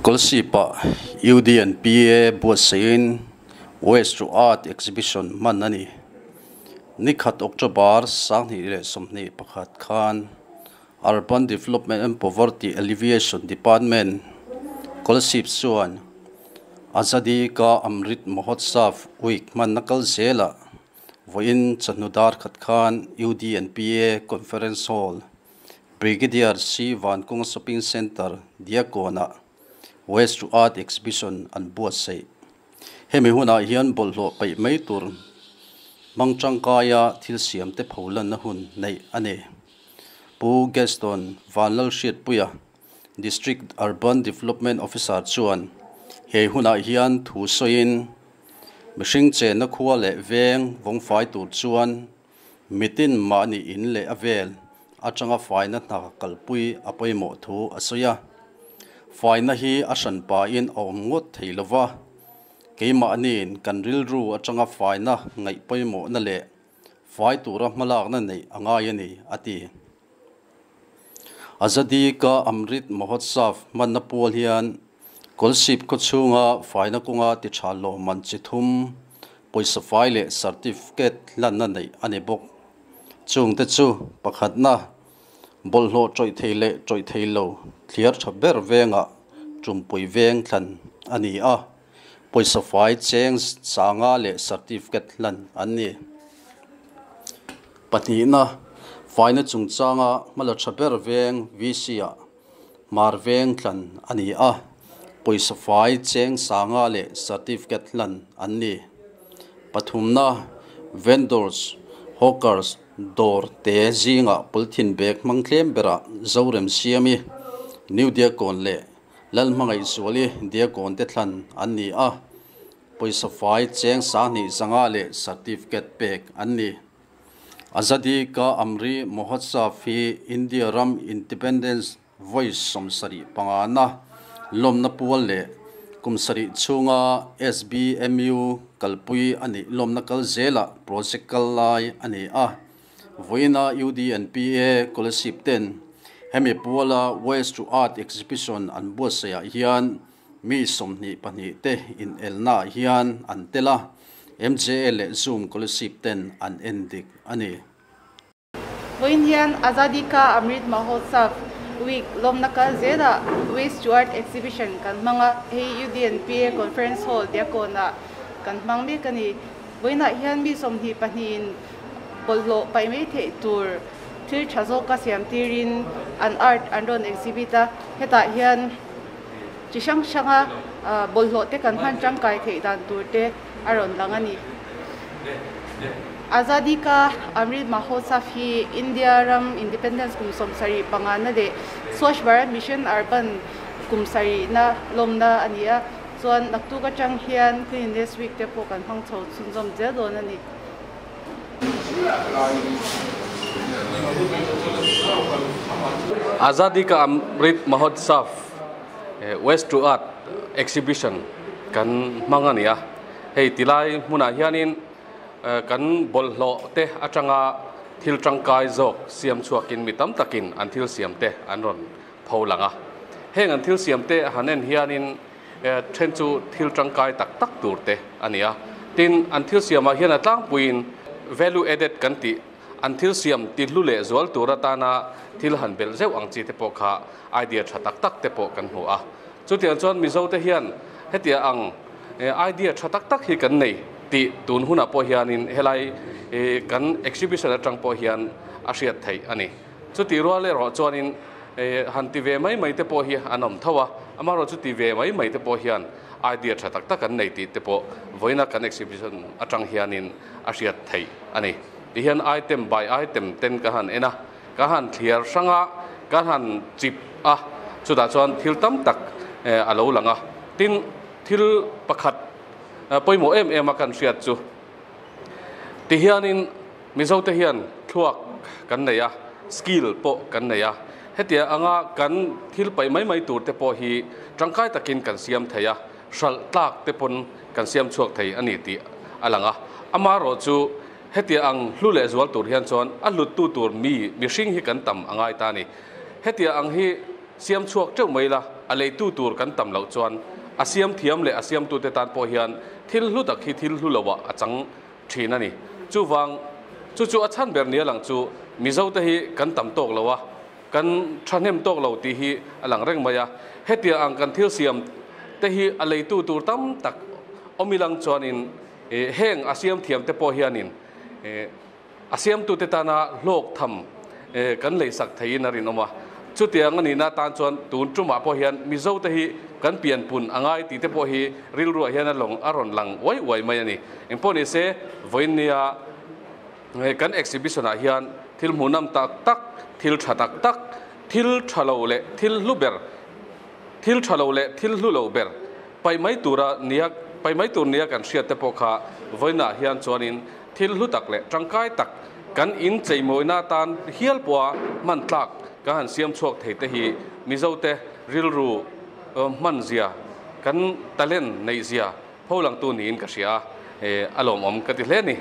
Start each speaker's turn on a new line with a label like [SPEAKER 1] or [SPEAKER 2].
[SPEAKER 1] Kolsip-ah UDNPA buatsaihin Waste to Art Exhibition hman a ni. Nikhat October 2021 khan Urban Development and Poverty Alleviation Department Kolsip chuan Azadi Ka Amrit Mahotsav Week hmanna kal zelah vawiin chawhnu dar khat khan UDNPA Conference Hall Brigadier C Vankung Shopping Centre Diakkawnah Waste to Art Exhibition an buatsaih. Hemi hunah hian bawlhhlawh peih mai tur hmang tangkaia thil siamte pholanna hun neih a ni. Pu Gaston Vanlalhriatpuia, District Urban Development Officer chuan he hunah hian thu sawiin, Mihring chenna khua leh veng vawngfai tur chuan Mitin mahni in leh a vel atanga faina hna kalpui a pawimawh thu a sawi a. Faina hi a hran pahin a awm ngawt thei lo va, keimahniin kan rilru atanga faina ngaih pawimawhna leh fai tura hmalakna neih a ngai a ni, a ti. Azadi Ka Amrit Mahotsav hmanna pual hian Kawlsip khawchhunga faina kawnga ti tha lawmman chi thum, pawisa fai leh certificate hlanna neih a ni bawk. Chungte chu pakhatna, bawlhhlawh tawih thei leh tawih thei lo thliar tha ber vengah tumpui veng thlan a ni a, pawisa fai cheng sanga leh certificate hlan an ni. Pahnihna, faina chungchanga hmala tha ber veng VC-ah Hmar veng thlan a ni a, pawisa fai cheng sanga leh certificate hlan an ni. Pathumna, vendors, hawkers, dawr te zingah polythene bag hmang tlem berah Zorem Siami, New Diakkawn leh Lalhmangaihzuali Diakkawn te thlan an ni a, pawisa fai cheng 2000 zanga leh certificate pek an ni. Azadi Ka Amri Mahotsav hi India ram Independence vawi 75 na lawmna pual leh kum sarih chhunga SBMU kalpui a nih lawmna kal zelah project kal lai a ni a. Vawiina UDNPA Kolasib ten hemi puala Waste to Art Exhibition an buatsaihah hian mi 22 te inelnaah hian an tel a. MJA leh Zoom Kolasib ten an en dik a ni.
[SPEAKER 2] Vawiin hian Azadi Ka Amrit Mahotsav Week lawmna kal zelah Waste to Art Exhibition kan hmang a, hei UDNPA Conference Hall Diakkawnah kan hmang mek a ni. Vawiinah hian mi 22 in bawlhhlawh paih mai theih tur thil tha zawka siam tirin an art an rawn exhibit a, hetah hian chi hrang hranga bawlhhlawh te kan hman tangkai theih dan tur te a rawn lang a ni. Azadi Ka Amrit Mahotsav hi India ram Independence kum 75 na leh Swachh Bharat Mission Urban kum 7 na lawmna a ni a, chuan naktuk atang hian Cleanliness Week te pawh kan hmang chho chhunzawm zel dawn a ni.
[SPEAKER 3] Azadi Ka Amrit Mahotsav Waste to Art Exhibition kan hmang a ni a, hei tilai hmunah hianin kan bawlhhlawh te atanga thil tangkai zawk siam chhuakin mi tam takin an thil siam te an rawn pho lang a. Heng an thil siam te han en hianin then chu thil tangkai tak tak tur te a ni a. Tin, an thil siamah hian a tlangpuiin value added kan tih an thil siam ti hlu leh zual tur atana thil han belh zeuh ang chi te pawh kha idea tha tak tak te pawh kan hmu a. Chutiang chuan Mizo te hian hetia ang idea tha tak tak hi kan nei tih tun hunah pawh hianin helai kan exhibition atang pawh hian a hriat theih a ni. Chutih rual erawh chuanin han ti ve mai mai te pawh hi an awm tho a, amaherawh chu ti ve mai mai te pawh hian idea tha tak tak an nei tih te pawh vawiina kan exhibition atang hianin a hriat theih a ni. Tihian item by item ten ka han en a, ka han thliar hrang a, ka han chip a, chutah chuan thil tam tak a lo lang a. Tin, thil pakhat pawimawh em em a kan hriat chu tihianin Mizo te hian thluak kan nei a, skill pawh kan nei a. Hetia anga kan thil paih mai mai tur te pawh hi tangkai takin kan siam thei a, hralh tlak te pawn kan siam chhuak thei a ni tih a lang a. Amaherawh chu hetia ang hlu leh zual tur hian chuan a hluttu tur mi mihring hi kan tam a ngai ta a ni. Hetia ang hi Siam chhuak teuh mai la, a leitu tur kan tam loh chuan a siam thiam leh a siamtute tan pawh hian thil hlu tak hi thil hlu loah a chang thin a ni. Chuvang, chu chu a chhan ber nia lang chu Mizote hi kan tam tawk lo a, kan thahnem tawk lo tih hi a lang reng mai a. Hetiang ang kan thil siam te hi a leitu tur tam tak awm ilang chuanin heng a siam thiam te pawh hianin A siamtute tana hlawk tham kan leisak theiin a rinawm a. Chutiang a nihna atan chuan tun tumah pawh hian Mizote hi kan pianpun a ngai tih te pawh hi rilruah hian a lawng a rawn lang uai uai mai a ni. Engpawh ni se, vawiinnia kan exhibition ah hian thil hmuhnam tak tak, thil tha tak tak, thil tha lo leh thil hlu ber, thil tha lo leh thil hlu lo ber paih mai tura nia paih mai tur nia kan hriat te pawh kha vawiinah hian chuanin Thil hlu tak leh tangkai tak kan in cheimawina atan hial pawha hman tlak kan han siam chhuak thei te hi Mizote rilru hman zia, kan talent neih zia pholangtu niin ka hria a, a lawmawm ka ti hle a ni.